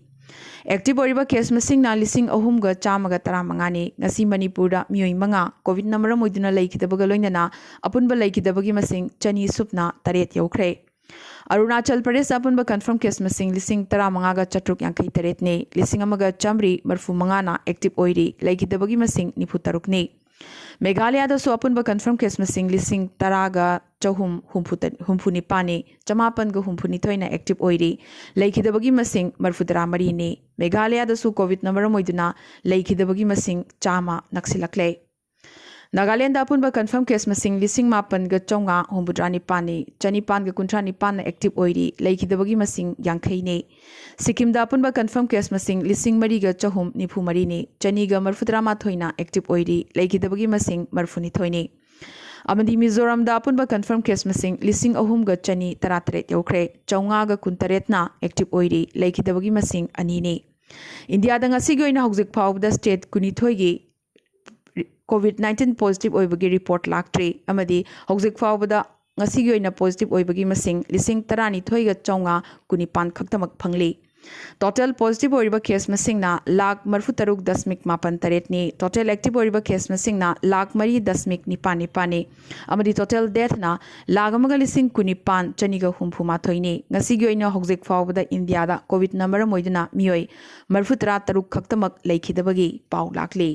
Active ꯑꯣꯏꯔꯤꯕ case ꯃꯁꯤꯡꯅ ꯂꯤꯁꯤꯡ ꯑꯍꯨꯝꯒ ꯆꯥꯝꯃꯒ ꯇꯔꯥꯃꯉꯥꯅꯤ꯫ ꯉꯁꯤ ꯃꯅꯤꯄꯨꯔꯗ ꯃꯤꯑꯣꯏ ꯃꯉꯥ COVID-ꯅ ꯃꯔꯝ ꯑꯣꯏꯗꯨꯅ ꯂꯩꯈꯤꯗꯕꯒ ꯂꯣꯏꯅꯅ ꯑꯄꯨꯟꯕ ꯂꯩꯈꯤꯗꯕꯒꯤ ꯃꯁꯤꯡ ꯆꯅꯤ ꯁꯨꯞꯅ ꯇꯔꯦꯠ ꯌꯧꯈ꯭ꯔꯦ꯫ ꯑꯔꯨꯅꯥꯆꯜ ꯄ꯭ꯔꯗꯦꯁꯇ ꯑꯄꯨꯟꯕ confirm case ꯃꯁꯤꯡ ꯂꯤꯁꯤꯡ ꯇꯔꯥꯃꯉꯥꯒ ꯆꯥꯇ꯭ꯔꯨꯛ ꯌꯥꯡꯈꯩ ꯇꯔꯦꯠꯅꯤ꯫ ꯂꯤꯁꯤꯡ ꯑꯃꯒ ꯆꯥꯃꯔꯤ ꯃꯔꯤꯐꯨ ꯃꯉꯥꯅ active ꯑꯣꯏꯔꯤ꯫ ꯂꯩꯈꯤꯗꯕꯒꯤ ꯃꯁꯤꯡ ꯅꯤꯐꯨ ꯇꯔꯨꯛꯅꯤ꯫ ꯃꯦꯘꯥꯂꯌꯥꯗꯁꯨ ꯑꯄꯨꯟꯕ confirm case ꯃꯁꯤꯡ ꯂꯤꯁꯤꯡ ꯇꯔꯥꯒ ꯆꯍꯨꯝ ꯍꯨꯝꯐꯨ ꯇ-, ꯍꯨꯝꯐꯨ ꯅꯤꯄꯥꯟꯅꯤ꯫ ꯆꯃꯥꯄꯟꯒ ꯍꯨꯝꯐꯨ ꯅꯤꯊꯣꯏꯅ active ꯑꯣꯏꯔꯤ꯫ ꯂꯩꯈꯤꯗꯕꯒꯤ ꯃꯁꯤꯡ ꯃꯔꯤꯐꯨꯇꯔꯥ ꯃꯔꯤꯅꯤ꯫ ꯃꯦꯘꯥꯂꯌꯥꯗꯁꯨ COVID-ꯅ ꯃꯔꯝ ꯑꯣꯏꯗꯨꯅ ꯂꯩꯈꯤꯗꯕꯒꯤ ꯃꯁꯤꯡ ꯆꯥꯝꯃ ꯅꯛꯁꯤꯜꯂꯛꯂꯦ꯫ ꯅꯥꯒꯥꯂꯦꯟꯗ ꯑꯄꯨꯟꯕ confirm case ꯃꯁꯤꯡ ꯂꯤꯁꯤꯡ ꯃꯥꯄꯟꯒ ꯆꯥꯝꯃꯉꯥ ꯍꯨꯝꯐꯨꯇꯔꯥ ꯅꯤꯄꯥꯟꯅꯤ꯫ ꯆꯅꯤꯄꯥꯟꯒ ꯀꯨꯟꯊ꯭ꯔꯥ ꯅꯤꯄꯥꯟꯅ active ꯑꯣꯏꯔꯤ꯫ ꯂꯩꯈꯤꯗꯕꯒꯤ ꯃꯁꯤꯡ ꯌꯥꯡꯈꯩꯅꯤ꯫ ꯁꯤꯛꯀꯤꯝꯗ ꯑꯄꯨꯟꯕ confirm case ꯃꯁꯤꯡ ꯂꯤꯁꯤꯡ ꯃꯔꯤꯒ ꯆꯍꯨꯝ ꯅꯤꯐꯨ ꯃꯔꯤꯅꯤ꯫ ꯆꯅꯤꯒ ꯃꯔꯤꯐꯨꯇꯔꯥ ꯃꯥꯊꯣꯏꯅ active ꯑꯣꯏꯔꯤ꯫ ꯂꯩꯈꯤꯗꯕꯒꯤ ꯃꯁꯤꯡ ꯃꯔꯤꯐꯨ ꯅꯤꯊꯣꯏꯅꯤ꯫ ꯑꯃꯗꯤ ꯃꯤꯖꯣꯔꯥꯝꯗ ꯑꯄꯨꯟꯕ confirm case ꯃꯁꯤꯡ ꯂꯤꯁꯤꯡ ꯑꯍꯨꯝꯒ ꯆꯅꯤ ꯇꯔꯥꯇꯔꯦꯠ ꯌꯧꯈ꯭ꯔꯦ꯫ ꯆꯥꯝꯃꯉꯥꯒ ꯀꯨꯟꯇꯔꯦꯠꯅ active ꯑꯣꯏꯔꯤ꯫ ꯂꯩꯈꯤꯗꯕꯒꯤ ꯃꯁꯤꯡ ꯑꯅꯤꯅꯤ꯫ ꯏꯟꯗꯤꯌꯥꯗ ꯉꯁꯤꯒꯤ ꯑꯣꯏꯅ ꯍꯧꯖꯤꯛ ꯐꯥꯎꯕꯗ state ꯀꯨꯟꯅꯤꯊꯣꯏꯒꯤ COVID-nineteen positive ꯑꯣꯏꯕꯒꯤ report ꯂꯥꯛꯇ꯭ꯔꯤ, ꯑꯃꯗꯤ ꯍꯧꯖꯤꯛ ꯐꯥꯎꯕꯗ ꯉꯁꯤꯒꯤ ꯑꯣꯏꯅ positive ꯑꯣꯏꯕꯒꯤ ꯃꯁꯤꯡ ꯂꯤꯁꯤꯡ ꯇꯔꯥꯅꯤꯊꯣꯏꯒ ꯆꯥꯝꯃꯉꯥ ꯀꯨꯟꯅꯤꯄꯥꯟ ꯈꯛꯇꯃꯛ ꯐꯪꯂꯤ꯫ Total positive ꯑꯣꯏꯔꯤꯕ case ꯃꯁꯤꯡꯅ ꯂꯥꯈ ꯃꯔꯤꯐꯨꯇꯔꯨꯛ ꯗꯁꯃꯤꯛ ꯃꯥꯄꯟ ꯇꯔꯦꯠꯅꯤ꯫ Total active ꯑꯣꯏꯔꯤꯕ case ꯃꯁꯤꯡꯅ ꯂꯥꯈ ꯃꯔꯤ ꯗꯁꯃꯤꯛ ꯅꯤꯄꯥꯟ ꯅꯤꯄꯥꯟꯅꯤ꯫ ꯑꯃꯗꯤ total deathꯅ ꯂꯥꯈ ꯑꯃꯒ ꯂꯤꯁꯤꯡ ꯀꯨꯟꯅꯤꯄꯥꯟ ꯆꯅꯤꯒ ꯍꯨꯝꯐꯨ ꯃꯥꯊꯣꯏꯅꯤ꯫ ꯉꯁꯤꯒꯤ ꯑꯣꯏꯅ ꯍꯧꯖꯤꯛ ꯐꯥꯎꯕꯗ ꯏꯟꯗꯤꯌꯥꯗ COVID-ꯅ ꯃꯔꯝ ꯑꯣꯏꯗꯨꯅ ꯃꯤꯑꯣꯏ ꯃꯔꯤꯐꯨꯇꯔꯥ ꯇꯔꯨꯛ ꯈꯛꯇꯃꯛ ꯂꯩꯈꯤꯗꯕꯒꯤ ꯄꯥꯎ ꯂꯥꯛꯂꯤ꯫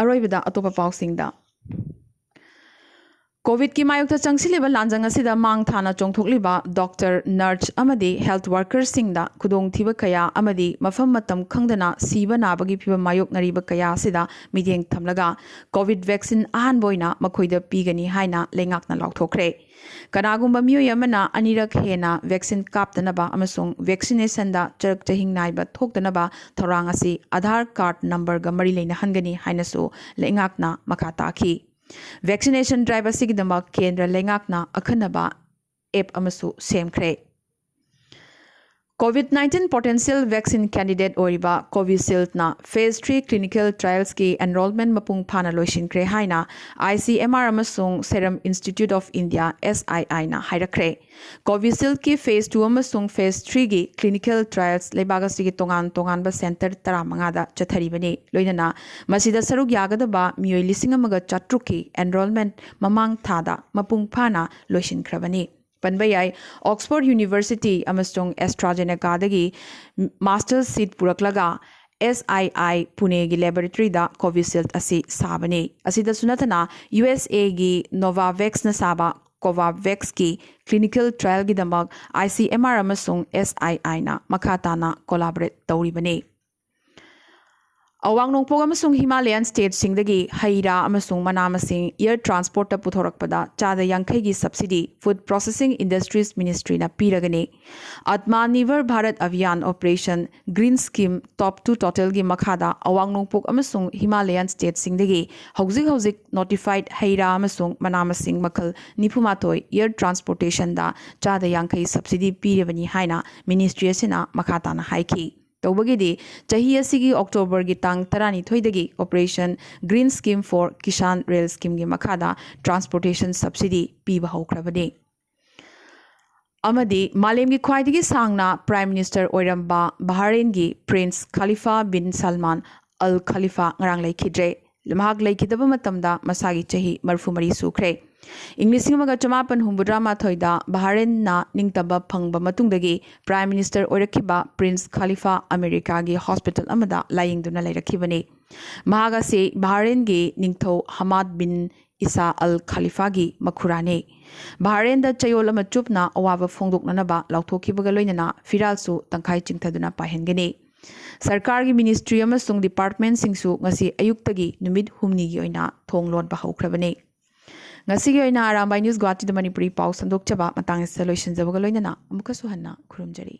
ꯑꯔꯣꯏꯕꯗ ꯑꯇꯣꯞꯄ ꯄꯥꯎꯁꯤꯡꯗ꯫ ꯀꯣꯚꯤꯗꯀꯤ ꯃꯥꯌꯣꯛꯇ ꯆꯪꯁꯤꯜꯂꯤꯕ ꯂꯥꯟꯖꯪ ꯑꯁꯤꯗ ꯃꯥꯡ ꯊꯥꯅ ꯆꯣꯡꯊꯣꯛꯂꯤꯕ ꯗꯣꯛꯇꯔ, ꯅꯔꯁ ꯑꯃꯗꯤ ꯍꯦꯜꯊ ꯋꯥꯔꯀꯔꯁꯤꯡꯗ ꯈꯨꯗꯣꯡꯊꯤꯕ ꯀꯌꯥ ꯑꯃꯗꯤ ꯃꯐꯝ ꯃꯇꯝ ꯈꯪꯗꯅ ꯁꯤꯕ ꯅꯥꯕꯒꯤ ꯐꯤꯚꯝ ꯃꯥꯌꯣꯛꯅꯔꯤꯕ ꯀꯌꯥ ꯑꯁꯤꯗ ꯃꯤꯠꯌꯦꯡ ꯊꯝꯂꯒ ꯀꯣꯚꯤꯗ ꯚꯦꯛꯁꯤꯟ ꯑꯍꯥꯟꯕ ꯑꯣꯏꯅ ꯃꯈꯣꯏꯗ ꯄꯤꯒꯅꯤ ꯍꯥꯏꯅ ꯂꯩꯉꯥꯛꯅ ꯂꯥꯎꯊꯣꯛꯈ꯭ꯔꯦ꯫ ꯀꯅꯥꯒꯨꯝꯕ ꯃꯤꯑꯣꯏ ꯑꯃꯅ ꯑꯅꯤꯔꯛ ꯍꯦꯟꯅ ꯚꯦꯛꯁꯤꯟ ꯀꯥꯞꯇꯅꯕ ꯑꯃꯁꯨꯡ ꯚꯦꯛꯁꯤꯅꯦꯁꯟꯗ ꯆꯔꯛ ꯆꯍꯤꯡ ꯅꯥꯏꯕ ꯊꯣꯛꯇꯅꯕ ꯊꯧꯔꯥꯡ ꯑꯁꯤ ꯑꯥꯙꯥꯔ ꯀꯥꯔꯗ ꯅꯝꯕꯔꯒ ꯃꯔꯤ ꯂꯩꯅꯍꯟꯒꯅꯤ ꯍꯥꯏꯅꯁꯨ ꯂꯩꯉꯥꯛꯅ ꯃꯈꯥ ꯇꯥꯈꯤ꯫ ꯚꯦꯛꯁꯤꯅꯦꯁꯟ ꯗ꯭ꯔꯥꯏꯚ ꯑꯁꯤꯒꯤꯗꯃꯛ ꯀꯦꯟꯗ꯭ꯔ ꯂꯩꯉꯥꯛꯅ ꯑꯈꯟꯅꯕ ꯑꯦꯞ ꯑꯃꯁꯨ ꯁꯦꯝꯈ꯭ꯔꯦ꯫ COVID nineteen potential vaccine candidate ꯑꯣꯏꯔꯤꯕ ꯀꯣꯚꯤꯁꯤꯜꯗꯅ ꯐꯦꯖ ꯊ꯭ꯔꯤ ꯀ꯭ꯂꯤꯅꯤꯀꯦꯜ ꯇ꯭ꯔꯥꯏꯜꯁꯀꯤ ꯑꯦꯟꯔꯣꯜꯃꯦꯟ ꯃꯄꯨꯡ ꯐꯥꯅ ꯂꯣꯏꯁꯤꯟꯈ꯭ꯔꯦ ꯍꯥꯏꯅ ICMR ꯑꯃꯁꯨꯡ Serum Institute of India, SII, ꯅ ꯍꯥꯏꯔꯛꯈ꯭ꯔꯦ꯫ ꯀꯣꯚꯤꯁꯤꯜꯗꯀꯤ ꯐꯦꯖ ꯇꯨ ꯑꯃꯁꯨꯡ ꯐꯦꯖ ꯊ꯭ꯔꯤꯒꯤ ꯀ꯭ꯂꯤꯅꯤꯀꯦꯜ ꯇ꯭ꯔꯥꯏꯜꯁ ꯂꯩꯕꯥꯛ ꯑꯁꯤꯒꯤ ꯇꯣꯉꯥꯟ ꯇꯣꯉꯥꯟꯕ ꯁꯦꯟꯇꯔ ꯇꯔꯥꯃꯉꯥꯗ ꯆꯠꯊꯔꯤꯕꯅꯤ꯫ ꯂꯣꯏꯅꯅ ꯃꯁꯤꯗ ꯁꯔꯨꯛ ꯌꯥꯒꯗꯕ ꯃꯤꯑꯣꯏ ꯂꯤꯁꯤꯡ ꯑꯃꯒ ꯆꯥꯇ꯭ꯔꯨꯛꯀꯤ ꯑꯦꯟꯔꯣꯜꯃꯦꯟ ꯃꯃꯥꯡ ꯊꯥꯗ ꯃꯄꯨꯡ ꯐꯥꯅ ꯂꯣꯏꯁꯤꯟꯈ꯭ꯔꯕꯅꯤ꯫ ꯄꯟꯕ ꯌꯥꯏ, ꯑꯣꯛꯁꯐꯣꯔꯗ ꯌꯨꯅꯤꯚꯔꯁꯤꯇꯤ ꯑꯃꯁꯨꯡ AstraZenecaꯗꯒꯤ ꯃꯥꯁꯇꯔ ꯁꯤꯠ ꯄꯨꯔꯛꯂꯒ SII ꯄꯨꯅꯦꯒꯤ ꯂꯦꯕꯣꯔꯦꯇꯔꯤꯗ ꯀꯣꯚꯤꯁꯤꯜꯗ ꯑꯁꯤ ꯁꯥꯕꯅꯤ꯫ ꯑꯁꯤꯗꯁꯨ ꯅꯠꯇꯅ USAꯒꯤ Novavaxꯅ ꯁꯥꯕ ꯀꯣꯚꯥꯚꯦꯛꯁꯀꯤ ꯀ꯭ꯂꯤꯅꯤꯀꯦꯜ ꯇ꯭ꯔꯥꯏꯜꯒꯤꯗꯃꯛ ICMR ꯑꯃꯁꯨꯡ SIIꯅ ꯃꯈꯥ ꯇꯥꯅ ꯀꯣꯂꯥꯕꯣꯔꯦꯠ ꯇꯧꯔꯤꯕꯅꯤ꯫ ꯑꯋꯥꯡ ꯅꯣꯡꯄꯣꯛ ꯑꯃꯁꯨꯡ ꯍꯤꯃꯥꯂꯌꯥꯟ ꯁ꯭ꯇꯦꯠꯁꯤꯡꯗꯒꯤ ꯍꯩ ꯔꯥ ꯑꯃꯁꯨꯡ ꯃꯅꯥ ꯃꯁꯤꯡ ꯑꯦꯌꯔ ꯇ꯭ꯔꯥꯟꯁꯄꯣꯔꯠꯇ ꯄꯨꯊꯣꯔꯛꯄꯗ ꯆꯥꯗ ꯌꯥꯡꯈꯩꯒꯤ subsidy Food Processing Industries Ministryꯅ ꯄꯤꯔꯒꯅꯤ꯫ Atmanirbhar Bharat Abhiyan Operation Green Scheme Top to Totalꯒꯤ ꯃꯈꯥꯗ ꯑꯋꯥꯡ ꯅꯣꯡꯄꯣꯛ ꯑꯃꯁꯨꯡ ꯍꯤꯃꯥꯂꯌꯥꯟ ꯁ꯭ꯇꯦꯠꯁꯤꯡꯗꯒꯤ ꯍꯧꯖꯤꯛ ꯍꯧꯖꯤꯛ ꯅꯣꯇꯤꯐꯥꯏꯗ ꯍꯩ ꯔꯥ ꯑꯃꯁꯨꯡ ꯃꯅꯥ ꯃꯁꯤꯡ ꯃꯈꯜ ꯅꯤꯐꯨꯃꯥꯊꯣꯏ ꯑꯦꯌꯔ ꯇ꯭ꯔꯥꯟꯁꯄꯣꯔꯇꯦꯁꯟꯗ ꯆꯥꯗ ꯌꯥꯡꯈꯩ ꯁꯕꯁꯤꯗꯤ ꯄꯤꯔꯕꯅꯤ ꯍꯥꯏꯅ ꯃꯤꯅꯤꯁꯇ꯭ꯔꯤ ꯑꯁꯤꯅ ꯃꯈꯥ ꯇꯥꯅ ꯍꯥꯏꯈꯤ꯫ ꯇꯧꯕꯒꯤꯗꯤ ꯆꯍꯤ ꯑꯁꯤꯒꯤ ꯑꯣꯛꯇꯣꯕꯔꯒꯤ ꯇꯥꯡ ꯇꯔꯥꯅꯤꯊꯣꯏꯗꯒꯤ Operation Green Scheme for Kisan Rail Schemeꯒꯤ ꯃꯈꯥꯗ ꯇ꯭ꯔꯥꯟꯁꯄꯣꯔꯇꯦꯁꯟ ꯁꯕꯁꯤꯗꯤ ꯄꯤꯕ ꯍꯧꯈ꯭ꯔꯕꯅꯤ꯫ ꯑꯃꯗꯤ ꯃꯥꯂꯦꯝꯒꯤ ꯈ꯭ꯋꯥꯏꯗꯒꯤ ꯁꯥꯡꯅ ꯄ꯭ꯔꯥꯏꯝ ꯃꯤꯅꯤꯁꯇꯔ ꯑꯣꯏꯔꯝꯕ ꯕꯍꯥꯔꯦꯟꯒꯤ ꯄ꯭ꯔꯤꯟꯁ ꯈꯥꯂꯤꯐꯥ ꯕꯤꯟ ꯁꯜꯃꯥꯟ ꯑꯜ ꯈꯥꯂꯤꯐꯥ ꯉꯔꯥꯡ ꯂꯩꯈꯤꯗ꯭ꯔꯦ꯫ ꯃꯍꯥꯛ ꯂꯩꯈꯤꯗꯕ ꯃꯇꯝꯗ ꯃꯁꯥꯒꯤ ꯆꯍꯤ ꯃꯔꯤꯐꯨ ꯃꯔꯤ ꯁꯨꯈ꯭ꯔꯦ꯫ ꯏꯪ ꯂꯤꯁꯤꯡ ꯑꯃꯒ ꯆꯃꯥꯄꯟ ꯍꯨꯝꯐꯨꯇꯔꯥ ꯃꯥꯊꯣꯏꯗ ꯕꯍꯥꯔꯦꯟꯅ ꯅꯤꯡꯇꯝꯕ ꯐꯪꯕ ꯃꯇꯨꯡꯗꯒꯤ ꯄ꯭ꯔꯥꯏꯝ ꯃꯤꯅꯤꯁꯇꯔ ꯑꯣꯏꯔꯛꯈꯤꯕ ꯄ꯭ꯔꯤꯟꯁ ꯈꯥꯂꯤꯐꯥ ꯑꯃꯦꯔꯤꯀꯥꯒꯤ ꯍꯣꯁꯄꯤꯇꯥꯜ ꯑꯃꯗ ꯂꯥꯌꯦꯡꯗꯨꯅ ꯂꯩꯔꯛꯈꯤꯕꯅꯤ꯫ ꯃꯍꯥꯛ ꯑꯁꯤ ꯕꯍꯥꯔꯦꯟꯒꯤ ꯅꯤꯡꯊꯧ ꯍꯃꯥꯗ ꯕꯤꯟ ꯏꯁꯥ ꯑꯜ ꯈꯥꯂꯤꯐꯥꯒꯤ ꯃꯈꯨꯔꯥꯅꯤ꯫ ꯕꯍꯔꯦꯟꯗ ꯆꯌꯣꯜ ꯑꯃ ꯆꯨꯞꯅ ꯑꯋꯥꯕ ꯐꯣꯡꯗꯣꯛꯅꯅꯕ ꯂꯥꯎꯊꯣꯛꯈꯤꯕꯒ ꯂꯣꯏꯅꯅ ꯐꯤꯔꯥꯜꯁꯨ ꯇꯪꯈꯥꯏ ꯆꯤꯡꯊꯗꯨꯅ ꯄꯥꯏꯍꯟꯒꯅꯤ꯫ ꯁꯔꯀꯥꯔꯒꯤ ꯃꯤꯅꯤꯁꯇ꯭ꯔꯤ ꯑꯃꯁꯨꯡ ꯗꯤꯄꯥꯔꯠꯃꯦꯟꯁꯤꯡꯁꯨ ꯉꯁꯤ ꯑꯌꯨꯛꯇꯒꯤ ꯅꯨꯃꯤꯠ ꯍꯨꯝꯅꯤꯒꯤ ꯑꯣꯏꯅ ꯊꯣꯡ ꯂꯣꯟꯕ ꯍꯧꯈ꯭ꯔꯕꯅꯤ꯫ ꯉꯁꯤꯒꯤ ꯑꯣꯏꯅ ꯑꯔꯥꯝꯕꯥꯏ ꯅ꯭ꯌꯨꯁ ꯒꯨꯋꯥꯍꯥꯇꯤꯗ ꯃꯅꯤꯄꯨꯔꯤ ꯄꯥꯎ ꯁꯟꯗꯣꯛꯆꯕ ꯃꯇꯥꯡ ꯑꯁꯤꯗ ꯂꯣꯏꯁꯤꯟꯖꯕꯒ ꯂꯣꯏꯅꯅ ꯑꯃꯨꯛꯀꯁꯨ ꯍꯟꯅ ꯈꯨꯔꯨꯝꯖꯔꯤ꯫